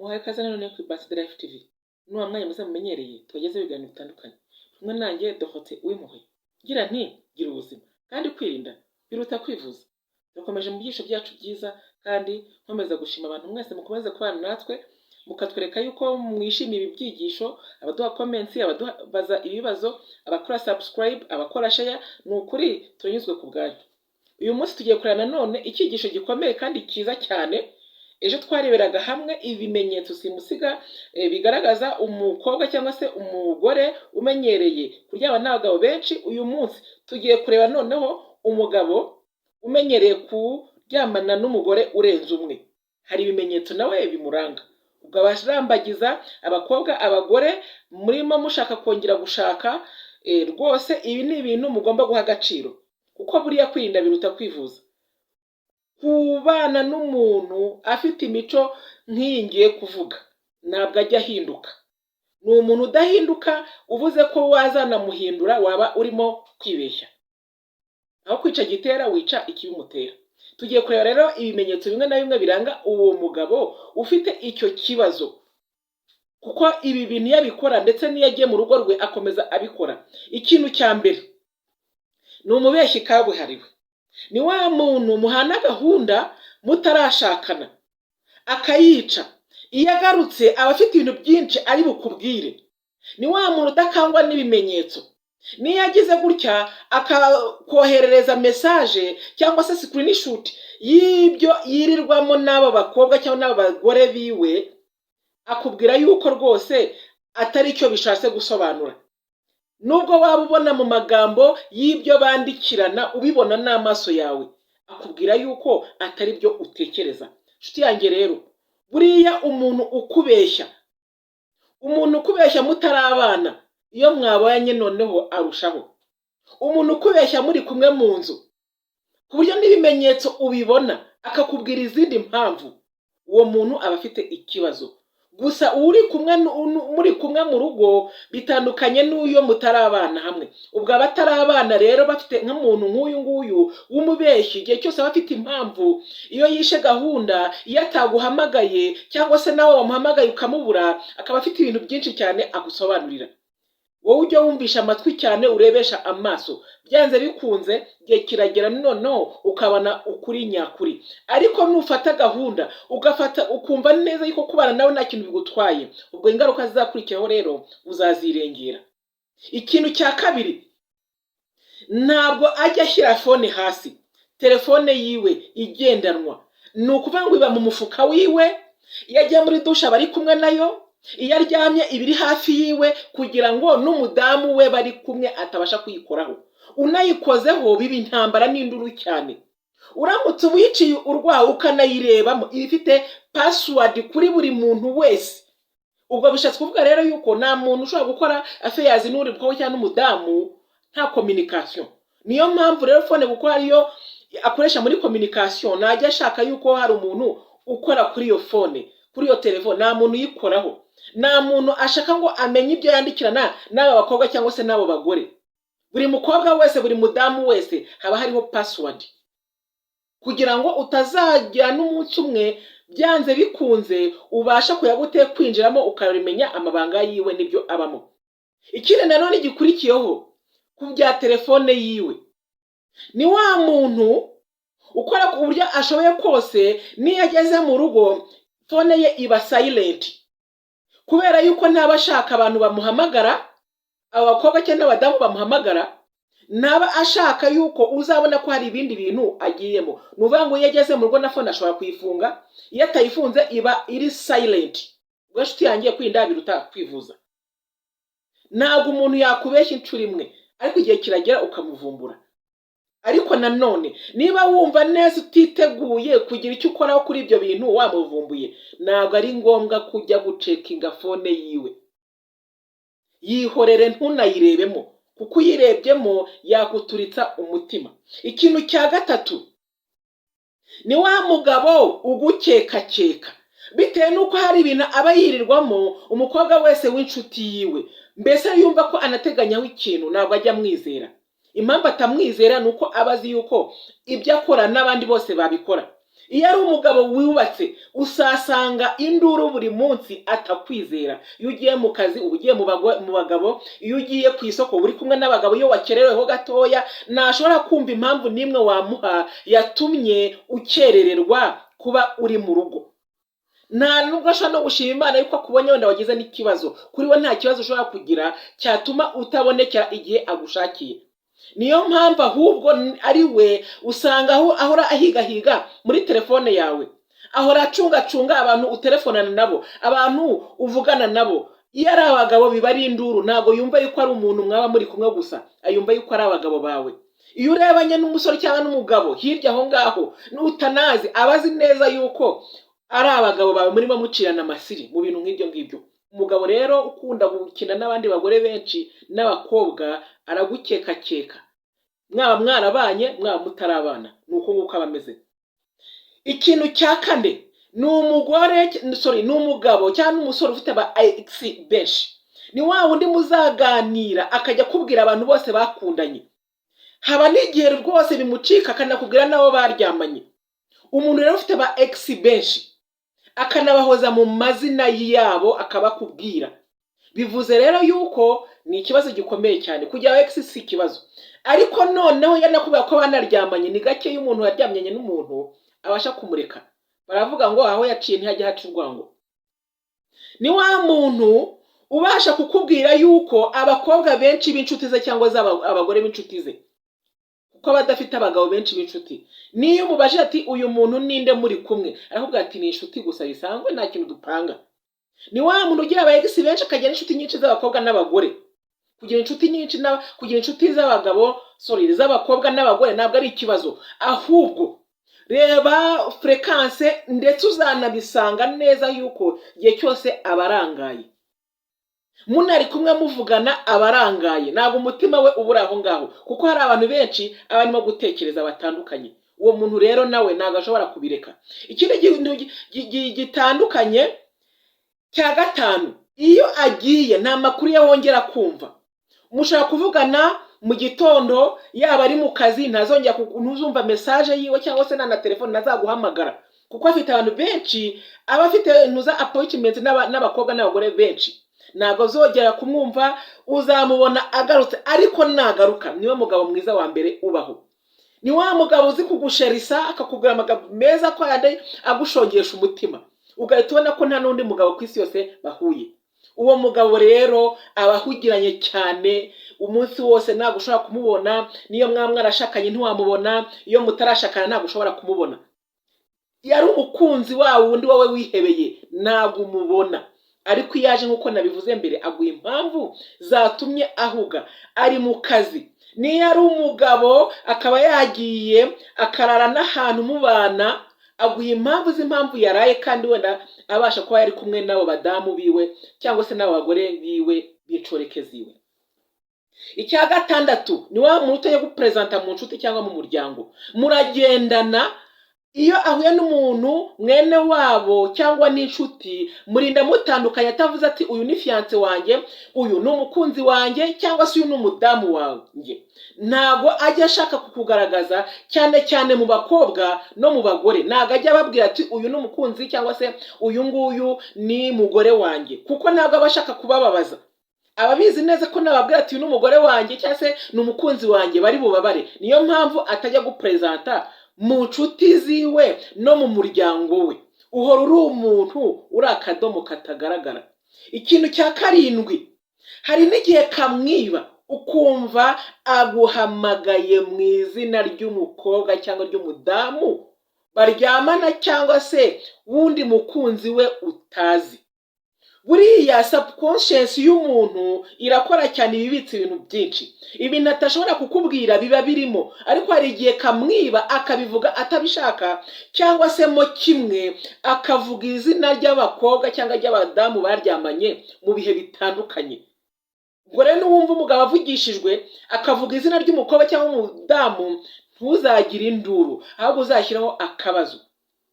Muhaye ikaze nanone kuri Birthday Life TV. Ni wa mwanya mwiza mumenyereye tubagezaho ibiganiro bitandukanye. Kumwe nanjye Dorothée Uwimpuhwe. Ngira nti: "Gira ubuzima", kandi kwirinda biruta kwivuza. Dukomeje mu byigisho byacu byiza, kandi nkomeza gushima abantu mwese mukomeza kubana natwe, mukatwereka yuko mwishimiye ibi byigisho, abaduha comments, abadubaza ibibazo, abakora subscribe, abakora share. Ni ukuri turanyuzwe ku bwanyu. Uyu munsi tugiye kureba nanone icyigisho gikomeye kandi cyiza cyane. Ejo twareberaga hamwe ibimenyetso simusiga bigaragaza umukobwa cyangwa se umugore umenyereye kuryama n'abagabo benshi. Uyu munsi tugiye kureba noneho umugabo umenyereye kuryamana n'umugore urenze umwe. Hari ibimenyetso nawe bimuranga. Ubwo abarambagiza abakobwa, abagore murimo mushaka kongera gushaka, rwose ibi ni ibintu mugomba guha agaciro, kuko buriya kwirinda biruta kwivuza. Kubana n'umuntu afite imico nk'iyi ngiye kuvuga, ntabwo ajya ahinduka, ni umuntu udahinduka. Uvuze ko wazanamuhindura waba urimo kwibeshya. Aho kwica gitera, wica ikibimutera. Tugiye kureba rero ibimenyetso bimwe na bimwe biranga uwo mugabo ufite icyo kibazo, kuko ibi bintu iyo abikora, ndetse n'iyo agiye mu rugo rwe akomeza abikora. Ikintu cya mbere ni umubeshyi kabuhariwe. Ni wa muntu muhana gahunda mutarashakana akayica. Iyo agarutse aba afite ibintu byinshi ari bukubwire. Ni wa muntu udakangwa n'ibimenyetso. Niyo agize gutya akakoherereza message cyangwa se screenshot y'ibyo yirirwamo n'abo bakobwa cyangwa n'abo bagore biwe, akubwira yuko rwose atari cyo bishatse gusobanura. Nubwo waba ubona mu magambo y'ibyo bandikirana, ubibona n'amaso yawe, akubwira yuko atari byo utekereza. Inshuti yanjye rero, buriya umuntu ukubeshya, umuntu ukubeshya mutarabana, iyo mwabanye noneho arushaho. Umuntu ukubeshya muri kumwe mu nzu, ku buryo n'ibimenyetso ubibona, akakubwira izindi mpamvu, uwo muntu aba afite ikibazo. Gusa uri kumwe, muri kumwe mu rugo, bitandukanye n'uyo mutarabana hamwe. Ubwo abatarabana rero bafite nk'umuntu nk'uyu nguyu w'umubeshyi, igihe cyose aba afite impamvu. Iyo yishe gahunda, iyo ataguhamagaye cyangwa se nawe wamuhamagaye ukamubura, akaba afite ibintu byinshi cyane agusobanurira. Wowe ujya wumvisha amatwi cyane, urebesha amaso. Byanze bikunze igihe kiragera noneho ukabona ukuri nyakuri. Ariko nufata gahunda, ugafata ukumva neza yuko kubana nawe nta kintu bigutwaye, ubwo ingaruka zizakurikiraho rero uzazirengera. Ikintu cya kabiri, ntabwo ajya ashyira phone hasi. Telefone yiwe igendanwa, ni ukuvuga ngo iba mu mufuka wiwe. Iyo agiye muri douche aba ari kumwe nayo, iyo aryamye iba iri hafi yiwe, kugira ngo n'umudamu we bari kumwe atabasha kuyikoraho. Unayikozeho biba intambara n'induru cyane. Uramutse wiciye urwaho ukanayirebamo, iba ifite password kuri buri muntu wese. Ubwo bishatse kuvuga rero yuko nta muntu ushobora gukora affairs n'uri mukobwa cyangwa n'umudamu nta communication. Niyo mpamvu rero phone, kuko ariyo akoresha muri communication, ntajya ashaka yuko hari umuntu ukora kuri iyo phone, kuri iyo telefone. Nta muntu uyikoraho, nta muntu ashaka ngo amenye ibyo yandikirana n'aba bakobwa cyangwa se n'abo bagore. Buri mukobwa wese, buri mudamu wese, haba hariho password, kugira ngo utazagira n'umunsi umwe, byanze bikunze ubasha kujya gute kwinjiramo ukabimenya amabanga yiwe n'ibyo abamo. Ikindi nanone gikurikiyeho ku bya telefone yiwe, ni wa muntu ukora ku buryo ashoboye kose, n'iyo ageze mu rugo phone ye iba silent, kubera yuko ntaba ashaka abantu bamuhamagara, abo bakobwa cyangwa n'abadamu bamuhamagara. Ntaba ashaka yuko uzabona ko hari ibindi bintu agiyemo. Ni ukuvuga ngo iyo ageze mu rugo na phone ashobora kuyifunga. Iyo atayifunze iba iri silent. Ubwo inshuti yanjye, kwirinda biruta kwivuza. Ntabwo umuntu yakubeshya inshuro imwe, ariko igihe kiragera ukamuvumbura. Ariko nanone niba wumva neza utiteguye kugira icyo ukoraho kuri ibyo bintu wamuvumbuye, ntabwo ari ngombwa kujya gucheckinga phone yiwe. Yihorere, ntunayirebemo, kuko uyirebyemo yakuturitsa umutima. Ikintu cya gatatu, ni wa mugabo ugukekakeka bitewe n'uko hari ibintu aba yirirwamo. Umukobwa wese w'inshuti yiwe, mbese yumva ko anateganyaho ikintu, ntabwo ajya amwizera. Impamvu atamwizera ni uko aba azi yuko ibyo akora n'abandi bose babikora. Iyo ari umugabo wubatse, usasanga induru buri munsi, atakwizera. Iyo ugiye mu kazi, uba ugiye mu bagabo. Iyo ugiye ku isoko, uba uri kumwe n'abagabo. Iyo wakerereweho gatoya, ntashobora kumva impamvu n'imwe wamuha yatumye ukerererwa kuba uri mu rugo. Nta nubwo ashobora no gushima Imana yuko akubonye. Wenda wagize n'ikibazo, kuri we nta kibazo ushobora kugira cyatuma utabonekera igihe agushakiye. Niyo mpamvu ahubwo ari we usanga aho ahora ahigahiga muri telefone yawe, ahora acungacunga abantu utelefonana nabo, abantu uvugana nabo. Iyo ari abagabo, biba ari induru. Ntabwo yumva yuko ari umuntu mwaba muri kumwe gusa, ayumva yuko ari abagabo bawe. Iyo urebanye n'umusore cyangwa n'umugabo hirya aho ngaho n'utanazi, aba azi neza yuko ari abagabo bawe murimo mucirana amasiri mu bintu nk'ibyo ngibyo. Umugabo rero ukunda gukina n'abandi bagore benshi n'abakobwa, aragukekakeka, mwaba mwarabanye, mwaba mutarabana, ni uko nguko aba ameze. Ikintu cya kane ni umugore, sorry, ni umugabo cyangwa umusore ufite aba ex benshi. Ni wa wundi muzaganira akajya akubwira abantu bose bakundanye. Haba n'igihe rwose bimucika akanakubwira n'abo baryamanye. Umuntu rero ufite ba ex benshi, akanabahoza mu mazina yabo akabakubwira, bivuze rero yuko ni ikibazo gikomeye cyane. Kugira ex si ikibazo, ariko noneho yanakubwira ko banaryamanye. Ni gake iyo umuntu yaryamanye n'umuntu abasha kumureka. Baravuga ngo aho yaciye ntihajya haca urwango. Ni wa muntu ubasha kukubwira yuko abakobwa benshi b'inshuti ze cyangwa se abagore b'inshuti ze, kuko aba adafite abagabo benshi b'inshuti. Niyo umubajije ati: "Uyu muntu ninde muri kumwe?" arakubwira ati: "Ni inshuti gusa bisanzwe, nta kintu dupanga." Ni wa muntu ugira aba ex benshi, akagira n'inshuti nyinshi z'abakobwa n'abagore. Kugira inshuti nyinshi, kugira inshuti z'abagabo, sorry, z'abakobwa n'abagore ntabwo ari ikibazo. Ahubwo reba fréquence, ndetse uzanabisanga neza yuko igihe cyose aba arangaye. Munari kumwe muvugana, aba arangaye, ntabwo umutima we uba uri aho ngaho, kuko hari abantu benshi aba arimo gutekereza batandukanye. Uwo muntu rero nawe ntabwo ashobora kubireka. Ikindi kintu gitandukanye cya gatanu, iyo agiye nta makuru ye wongera kumva. Mushobora kuvugana mu gitondo, yaba ari mu kazi, ntazongera, ntuzumva message yiwe cyangwa se na telefone, ntazaguhamagara, kuko afite abantu benshi, aba afite ntuza appointment n'abakobwa n'abagore benshi. Ntabwo azongera kumwumva. Uzamubona agarutse, ariko nagaruka niwe mugabo mwiza wa mbere ubaho. Ni wa mugabo uzi kugusherisa, akakubwira amagambo meza ko yandi agushongesha umutima, ugahita ubona ko nta n'undi mugabo ku isi yose bahuye. Uwo mugabo rero aba ahugiranye cyane umunsi wose, ntabwo ushobora kumubona. Niyo mwaba mwarashakanye, ntiwamubona. Iyo mutarashakana, ntabwo ushobora kumubona. Iyo ari umukunzi wawe wundi wowe wihebeye, ntabwo umubona. Ariko iyo aje, nk'uko nabivuze mbere, aguha impamvu zatumye ahuga, ari mu kazi. Niyo ari umugabo akaba yagiye akarara n'ahantu mubana, aguha impamvu z'impamvu yaraye, kandi wenda abasha kuba yari kumwe n'abo badamu biwe cyangwa se n'abo bagore biwe b'inshoreke ziwe. Icya gatandatu ni wa muntu utajya guperezanta mu nshuti cyangwa mu muryango. Muragendana, iyo ahuye n'umuntu mwene wabo cyangwa n'inshuti, murinda mutandukanye atavuze ati: "Uyu ni fiancé wanjye, uyu ni umukunzi wanjye, cyangwa se uyu ni umudamu wanjye." Ntabwo ajya ashaka kukugaragaza, cyane cyane mu bakobwa no mu bagore. Ntabwo ajya ababwira ati: "Uyu ni umukunzi" cyangwa se "Uyu nguyu ni mugore wanjye", kuko ntabwo aba ashaka kubababaza. Aba abizi neza ko nababwira ati: "Uyu ni umugore wanjye" cyangwa se "Ni umukunzi wanjye", bari bubabare. Niyo mpamvu atajya guperezanta mu nshuti ziwe no mu muryango we. Uhora uri umuntu uri akadomo katagaragara. Ikintu cya karindwi, hari n'igihe kamwiba, ukumva aguhamagaye mu izina ry'umukobwa cyangwa ry'umudamu baryamana cyangwa se wundi mukunzi we utazi. Buriya subconscious y'umuntu irakora cyane, ibibitse ibintu byinshi. Ibintu atashobora kukubwira biba birimo, ariko hari igihe kamwiba akabivuga atabishaka, cyangwa se mo kimwe akavuga izina ry'abakobwa cyangwa ry'abadamu baryamanye mu bihe bitandukanye. Ubwo rero niwumva umugabo avugishijwe akavuga izina ry'umukobwa cyangwa umudamu, ntuzagire induru, ahubwo uzashyiraho akabazo.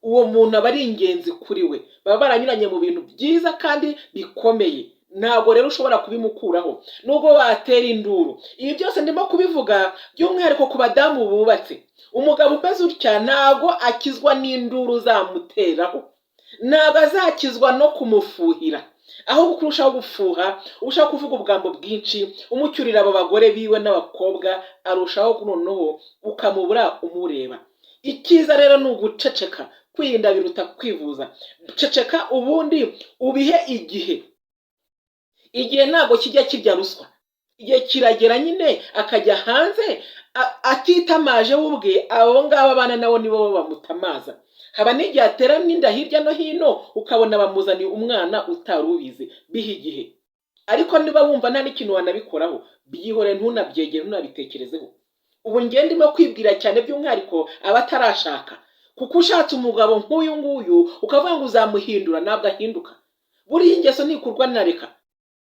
Uwo muntu aba ari ingenzi kuri we, baba baranyuranye mu bintu byiza kandi bikomeye. Ntabwo rero ushobora kubimukuraho nubwo watera induru. Ibi byose ndimo kubivuga by'umwihariko ku badamu bubatse. Umugabo umeze utya ntabwo akizwa n'induru uzamuteraho, ntabwo azakizwa no kumufuhira. Ahubwo kurushaho gufuha, urushaho kuvuga ubugambo bwinshi, umucyurira abo bagore biwe n'abakobwa, arushaho noneho ukamubura umureba. Icyiza rero ni uguceceka. Kwirinda biruta kwivuza. Ceceka, ubundi ubihe igihe. Igihe ntabwo kijya kirya ruswa. Igihe kiragera nyine akajya hanze atitamaje we ubwe. Abo ngabo abana nabo nibo bamutamaza. Haba n'igihe atera n'inda hirya no hino, ukabona bamuzaniye umwana utari ubizi. Biha igihe. Ariko niba wumva nta n'ikintu wanabikoraho, byihore, ntunabyegere, ntunabitekerezeho. Ubu ngende ndimo kwibwira cyane by'umwihariko abatarashaka, kuko ushatse umugabo nk'uyu nguyu ukavuga ngo uzamuhindura, ntabwo ahinduka. Buriya ingeso ntikurwa na reka,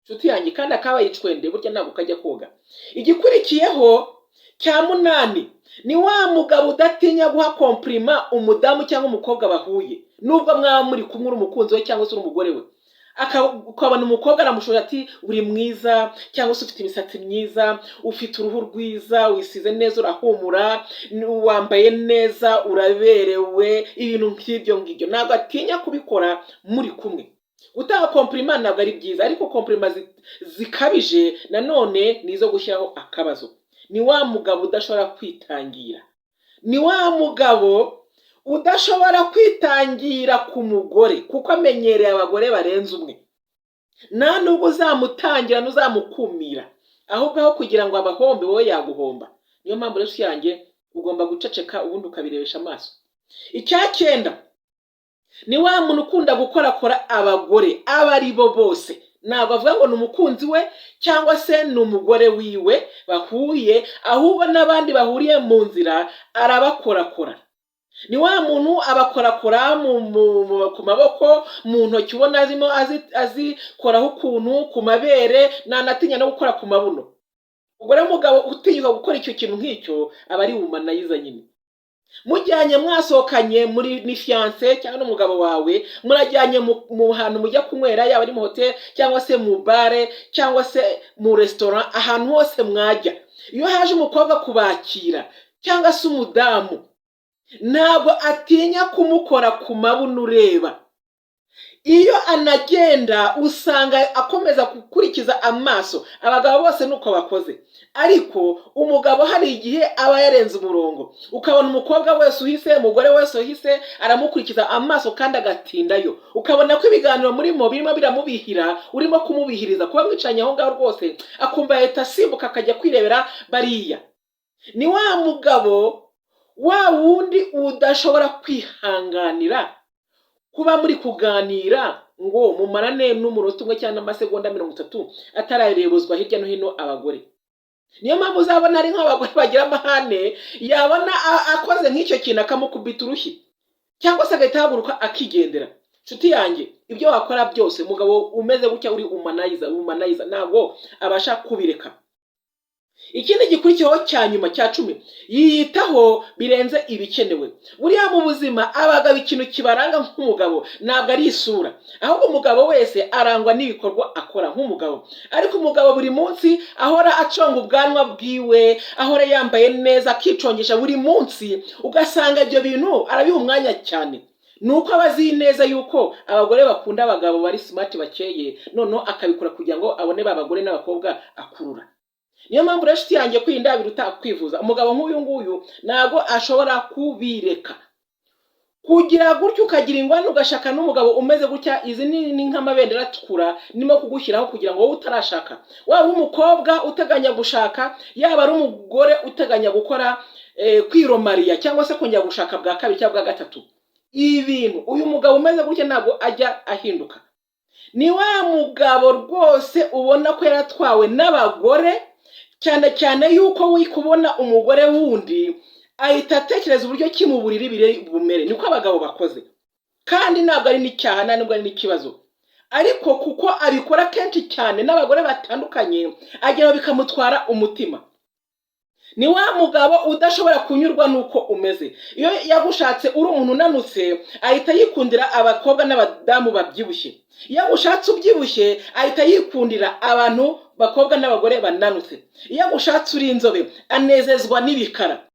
nshuti yanjye. Kandi akabaye icwende burya ntabwo kajya koga. Igikurikiyeho cya munani ni wa mugabo udatinya guha compliment umudamu cyangwa umukobwa bahuye, nubwo mwaba muri kumwe uri umukunzi we cyangwa se uri umugore we. Ukabona umukobwa aramushora ati: "Uri mwiza", cyangwa se "Ufite imisatsi myiza, ufite uruhu rwiza, wisize neza, urahumura, wambaye neza, uraberewe", ibintu nk'ibyo ngibyo. Ntabwo atinya kubikora muri kumwe. Gutanga compliment ntabwo ari byiza, ariko compliment zikabije nanone ni izo gushyiraho akabazo. Ni wa mugabo udashobora kwitangira, ni wa mugabo udashobora kwitangira ku mugore, kuko amenyereye abagore barenze umwe. Nta nubwo uzamutangira n'uzamukumira, ahubwo aho kugira ngo abahombe, wowe yaguhomba. Niyo mpamvu rero yanjye ugomba guceceka, ubundi ukabirebesha amaso. Icya cyenda ni wa muntu ukunda gukorakora abagore abo ari bo bose. Ntabwo avuga ngo ni umukunzi we cyangwa se ni umugore wiwe bahuye, ahubwo n'abandi bahuriye mu nzira arabakorakora. Ni wa muntu abakorakora ku maboko, mu ntoki, ubona arimo azikoraho ukuntu, ku mabere, ntanatinya no gukora ku mabuno. Ubwo rero umugabo utinyuka gukora icyo kintu nk'icyo aba ari womanizer nyine. Mujyanye, mwasohokanye, muri ni fiancé cyangwa n'umugabo wawe, murajyanye mu hantu mujya kunywera, yaba ari mu hoteli cyangwa se mu bar cyangwa se mu resitora, ahantu hose mwajya, iyo haje umukobwa kubakira cyangwa se umudamu, ntabwo atinya kumukora ku mabuno ureba. Iyo anagenda usanga akomeza gukurikiza amaso. Abagabo bose nuko bakoze, ariko umugabo hari igihe aba yarenze umurongo, ukabona umukobwa wese uhise, umugore wese uhise, aramukurikiza amaso kandi agatindayo. Ukabona ko ibiganiro murimo birimo biramubihira, urimo kumubihiriza kuba mwicaranye aho ngaho rwose, akumva yahita asimbuka akajya kwirebera bariya. Ni wa mugabo wa wundi udashobora kwihanganira kuba muri kuganira ngo mumarane n'umunota umwe cyangwa amasegonda 30 atararebuzwa hirya no hino abagore. Niyo mpamvu uzabona ari nk'abagore bagira amahane, yabona akoze nk'icyo kintu akamukubita urushyi cyangwa se agahita ahaguruka akigendera. Nshuti yanjye, ibyo wakora byose, umugabo umeze gutya uri womanizer, womanizer, ntabwo abasha kubireka. Ikindi gikurikiyeho cya nyuma cya 10, yiyitaho birenze ibikenewe. Buriya mu buzima abagabo ikintu kibaranga nk'umugabo ntabwo ari isura, ahubwo umugabo wese arangwa n'ibikorwa akora nk'umugabo. Ariko umugabo buri munsi ahora aconga ubwanwa bwiwe, ahora yambaye neza, akicongesha buri munsi, ugasanga ibyo bintu arabiha umwanya cyane, ni uko aba azi neza yuko abagore bakunda abagabo bari smart, bakeye. Noneho akabikora kugira ngo abone ba bagore n'abakobwa akurura. Niyo mpamvu rero, inshuti yanjye, kwirinda biruta kwivuza. Umugabo nk'uyu nguyu ntabwo ashobora kubireka. Kugira gutyo ukagira ingwani, ugashaka n'umugabo umeze gutya, izi ni nk'amabendera atukura ndimo kugushyiraho kugira ngo wowe utarashaka, waba uri umukobwa uteganya gushaka, yaba ari umugore uteganya gukora kwiromariya cyangwa se kongera gushaka bwa kabiri cyangwa bwa gatatu, ibi bintu, uyu mugabo umeze gutya ntabwo ajya ahinduka. Ni wa mugabo rwose ubona ko yaratwawe n'abagore, cyane cyane yuko wi kubona umugore wundi ahita atekereza uburyo ki mu buriri biri bumere. Niko abagabo bakoze, kandi ntabwo ari n'icyaha, nta nubwo ari n'ikibazo, ariko kuko abikora kenshi cyane n'abagore batandukanye, agera bikamutwara umutima. Ni wa mugabo udashobora kunyurwa n'uko umeze. Iyo yagushatse uri umuntu unanutse, ahita yikundira abakobwa n'abadamu babyibushye. Iyo agushatse ubyibushye, ahita yikundira abantu bakobwa n'abagore bananutse. Iyo agushatse uri inzobe, anezezwa n'ibikara.